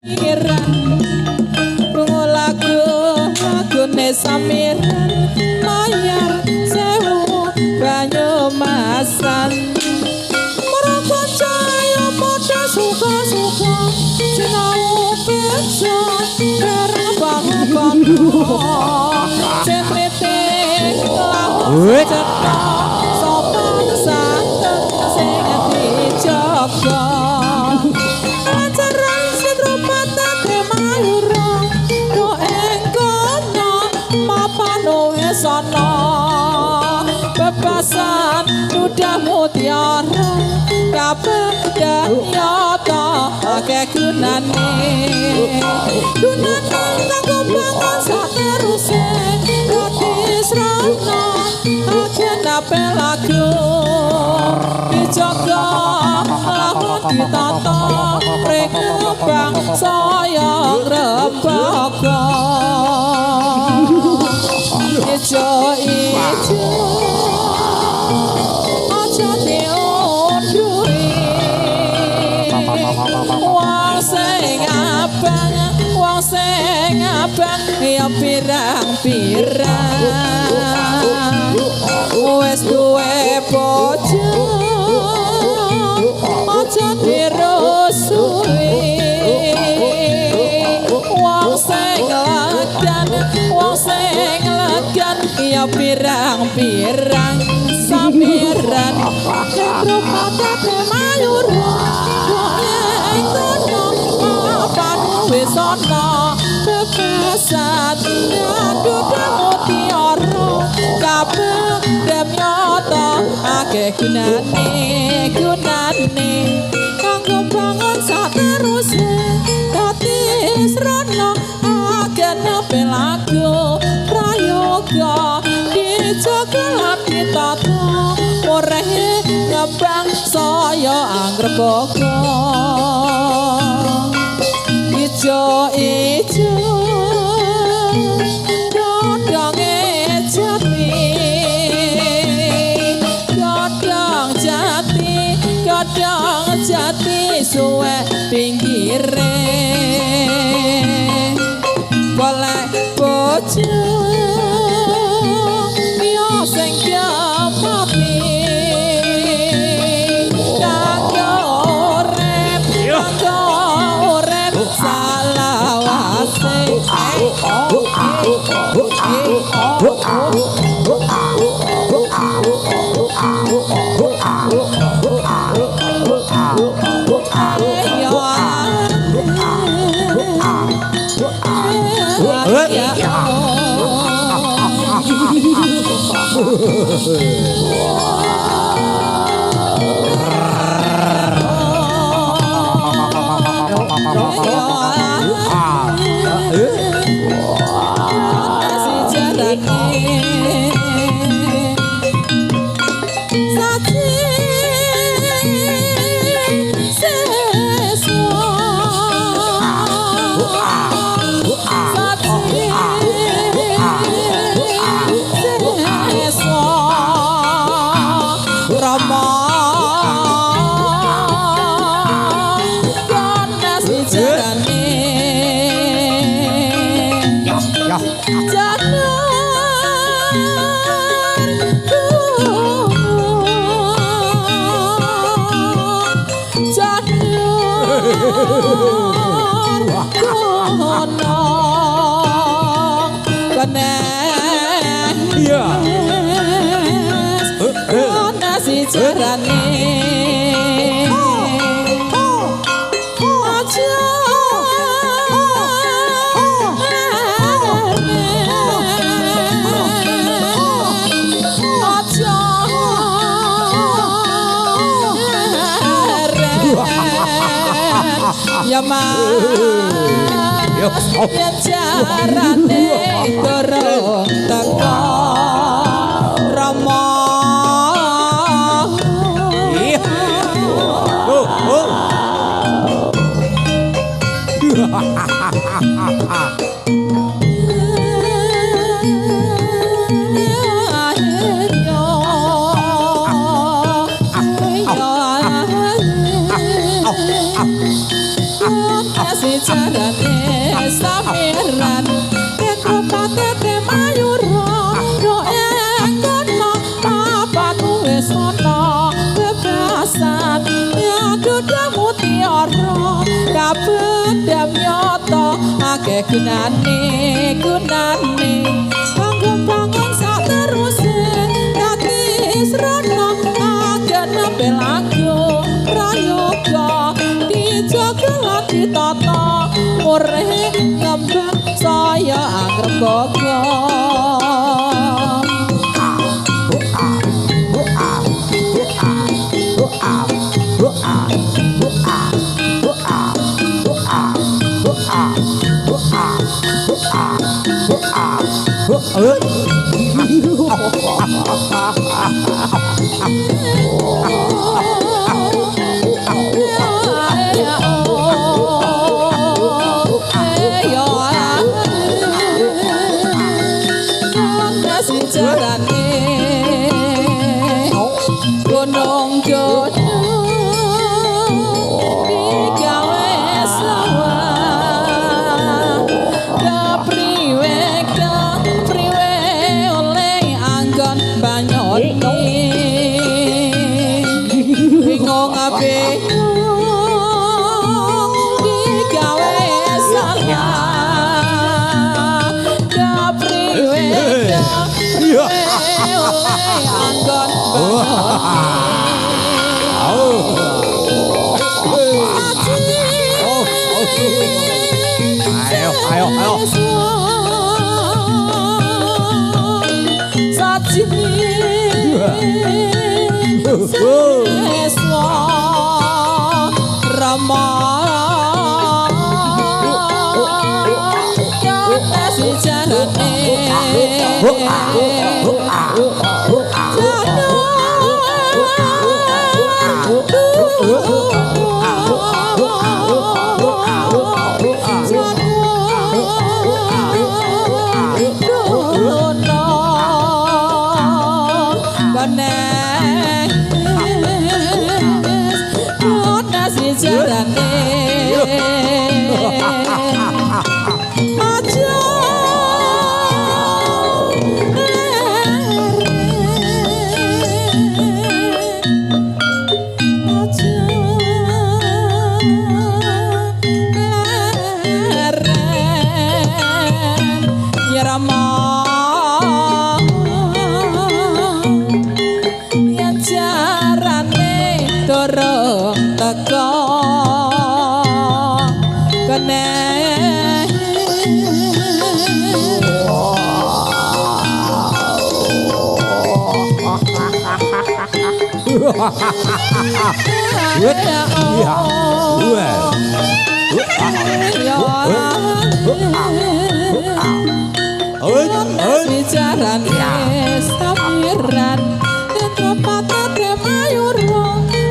Samiran krungu lagu lagune Samiran mayar 1000 Banyumasan. Para kanca ayo padha suka-suka sinau beksa bareng bangsa Cemrete lamun cetha sopan santun sing dijaga. Lancaran Sendropata Mayura do ing kono mapan wis ana bebasan dudah mutiara kabeh nyata akeh gunane gunane kanggo bangun sateruse dadi srana agenape lagu dijaga lamun ditata ring bangsa yang rembaka. Ijo ijo aja diundhuhi wong sing abang, wong sing abang ya pirang-pirang wis duwe bojo aja dirusuhi wong sing legan, wong sing legan ya pirang-pirang. Samiran Sendropata Mayura ing kono mapan wis ana bebasan duda mutiara kabeh nyata akeh gunane gunane kanggo bangun sateruse dadi srana agenape lagu prayoga dijaga lan ditata mureh ngembang saya angreboga. Ijo ijo godhonge jati, godhong jati, godhong jati suwe pinggire golek bojo ya sing mati kanggo urip, kanggo urip salawase. Ya Iya. Ana sijarane aja aja ya mas yen jarane durung teko Rama. Iya. Oh, oh. Ya. Sejarane samiran Petro mayura do ing kono papan wis ana bebasan ya duda mutiara kabedam nyata akeh gunane gunane kanggo bangun sak teruse dadi srana agen lagu prayoga dijaga lan ditata murih ngembang saya angrebaga. Gunung gunung digawe sawah kepriwe kepriwe oleh anggon banyone bingung bingung digawe salah kepriwe kepriwe oleh anggon banyone. Ayo, ayo, ayo. Bicarane samiran Tentro patate mayura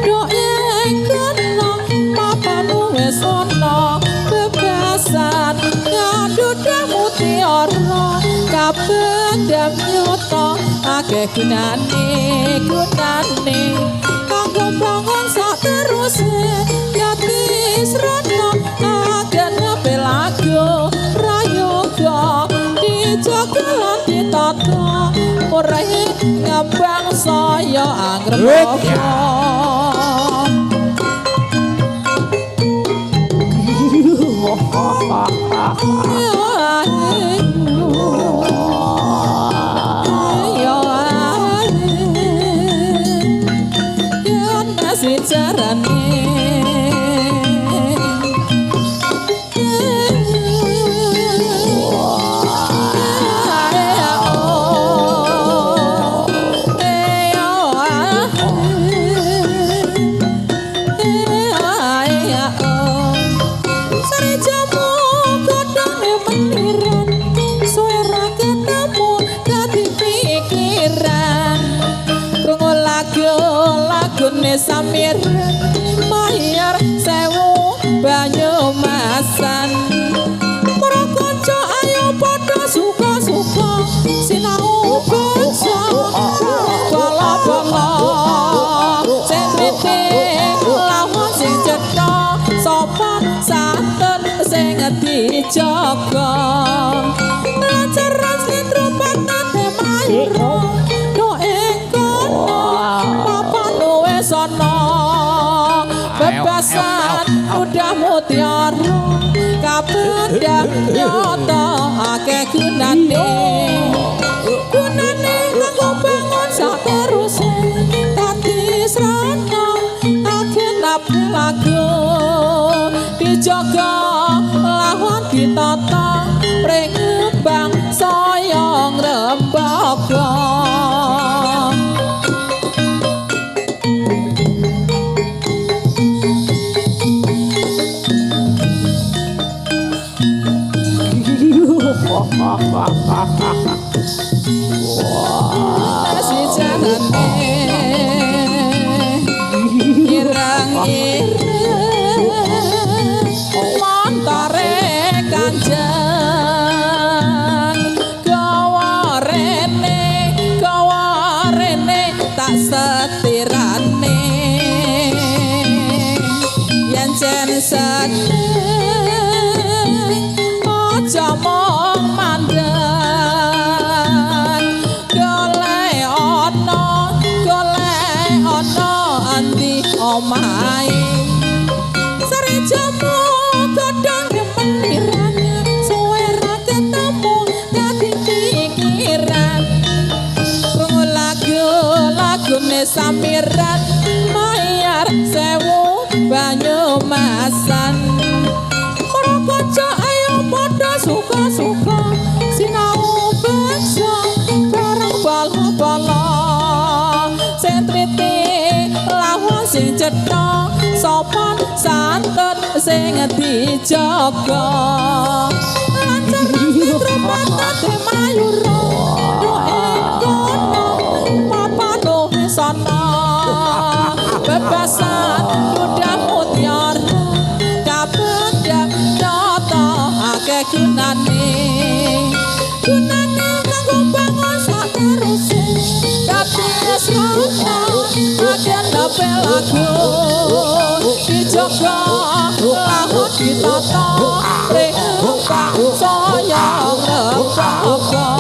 do ing kono papan wis ana bebasan ngaduda mutiara kabedam nyata akeh gunane gunane kanggo bangun sak teruse dadi srana agen lagu prayoga dijaga lan ditata murih ngembang saya angrebaga. Samir mayar sewu Banyumasan para kanca ayo padha suka-suka sinau basa bala-bala sing kritik lawan sing cetha sopan santun sing dijaga. Lancaran slendro patate mayura do ing kono papan wis ana bebasan udah mutiara kabeh nyata akeh gunane. Gunane kanggo bangun sateruse dadi srana agenap lagu dijaga lawan ditata pring ngembang saya ngrembaka. Sijarane ireng-ireng montore Kanjeng gawa rene tak setirane yen jen seneng aja mung mandek golek ana endi omahe sari jamu godhong meniran suwe ra ketemu dadi pikiran krungu lagu lagune Samiran mayar 1000 Banyumasan. Para kanca ayo padha suka-suka sinau bangsa bareng bala-bala sing triti lawan sing cetha sopan santun sing dijaga. Lancar slendro patate mayura do ing kono papan wis ana bebasan udah mutiara kabeh nyata akeh gunane. Gunane kanggo bangun sateruse dadi srana agenape lagu dijaga lagu ditata pring saya ngrembaka.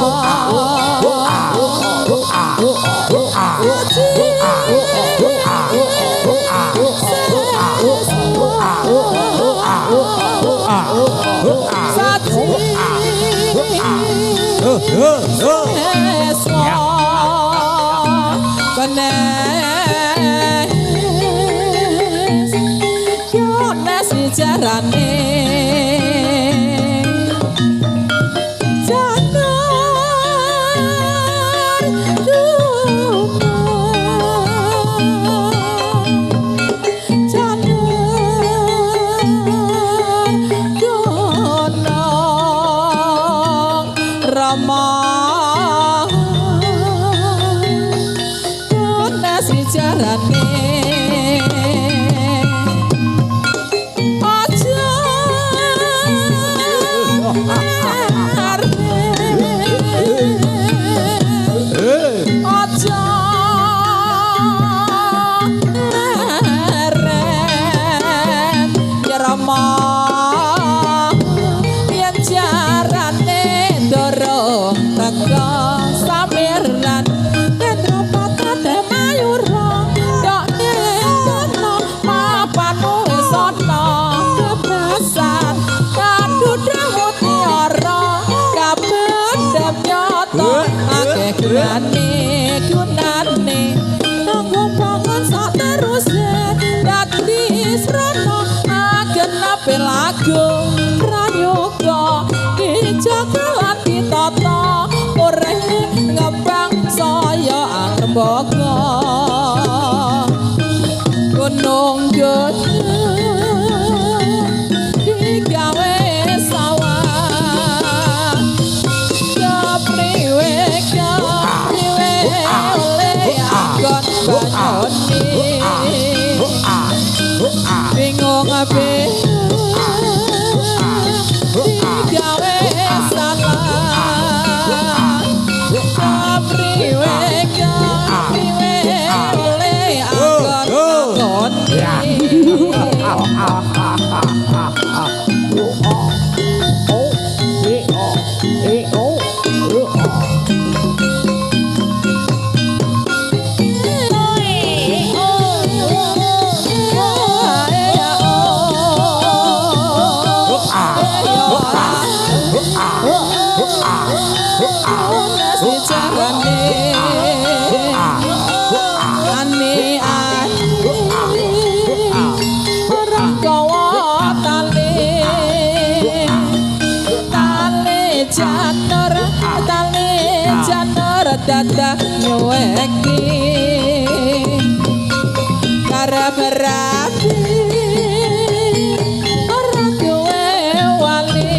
Sejarane janar dunung janar dunung Rama tunas sejarane. Gunane gunane kanggo bangun sateruse dadi srana agenape lagu prayoga dijaga lan ditata ore ngembang saya angrembaka. Gunung Gedhe digawe sawah kepriwe kepriwe oleh anggon banyune bingung digawe salah kepriwe kepriwe oleh anggon banyune. Sejarane ane ane ora gawa tali tali janur tali janur dadak nyuweki karep rapi ora duwe wali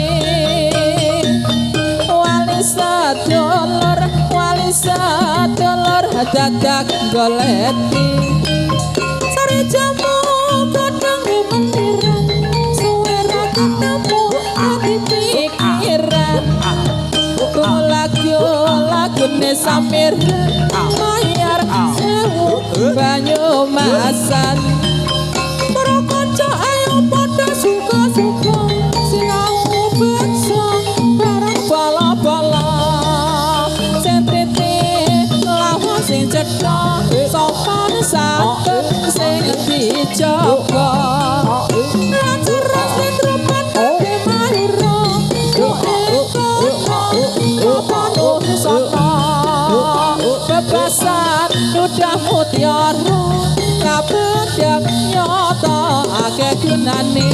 wali sadulur wali sadulur dadak goleti sare jamu godhong meniran suwe ra ketemu ati pikiran lagu lagune Samir mayar sewu Banyumasan para kanca ayo padha suka-suka sinau beksa bareng bala-bala sing triti lawan sing cetha sopan santun sing dijaga bebasan udah mutiara kabeh nyata akeh gunane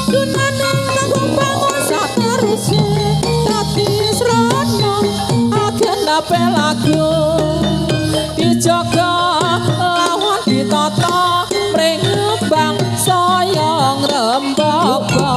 gunane kanggo bangun sateruse dadi srana akeh nape lagu dijaga lawan ditata mring bangsa yang rembaga.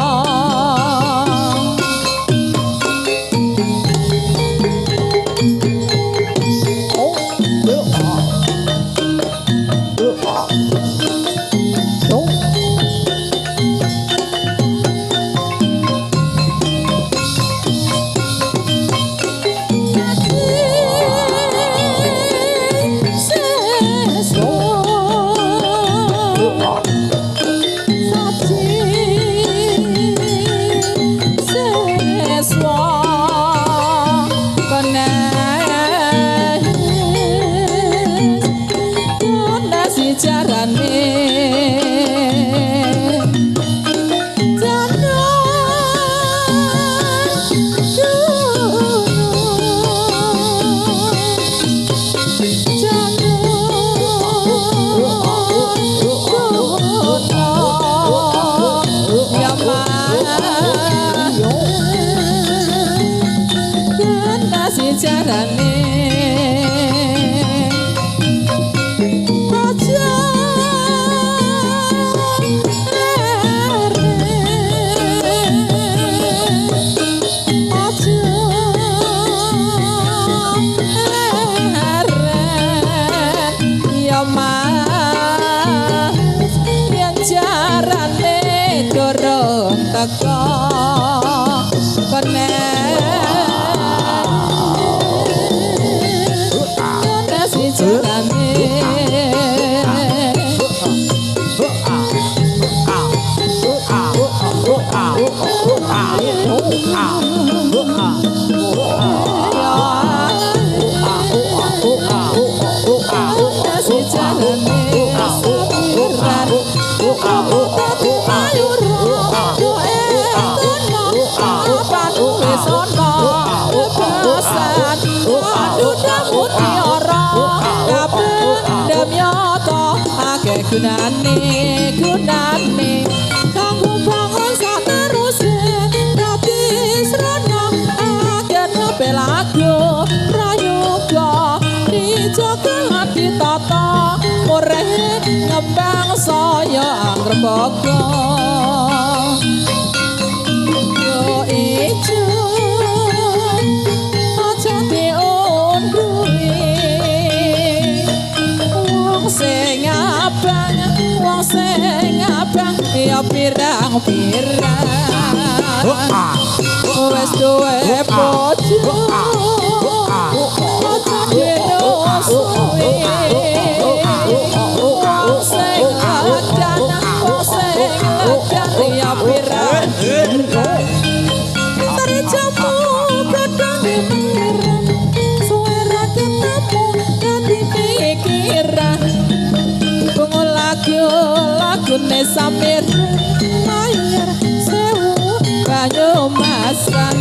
Gunane gunane kanggo bangun sateruse dadi srana akeh lagu prayoga dijaga lan ditata mureh ngembang saya angrembaga yo ijo aja diundhuhi wong sing abang wong sing abang ya pirang-pirang wis duwe bojo aja dinusuhi wong sing ledan wong sing ledan ya pirang-pirang terjamu godhong meniran suwe ra ketemu dadi pikiran lagu lagune Samir mayar sewu Banyumasan.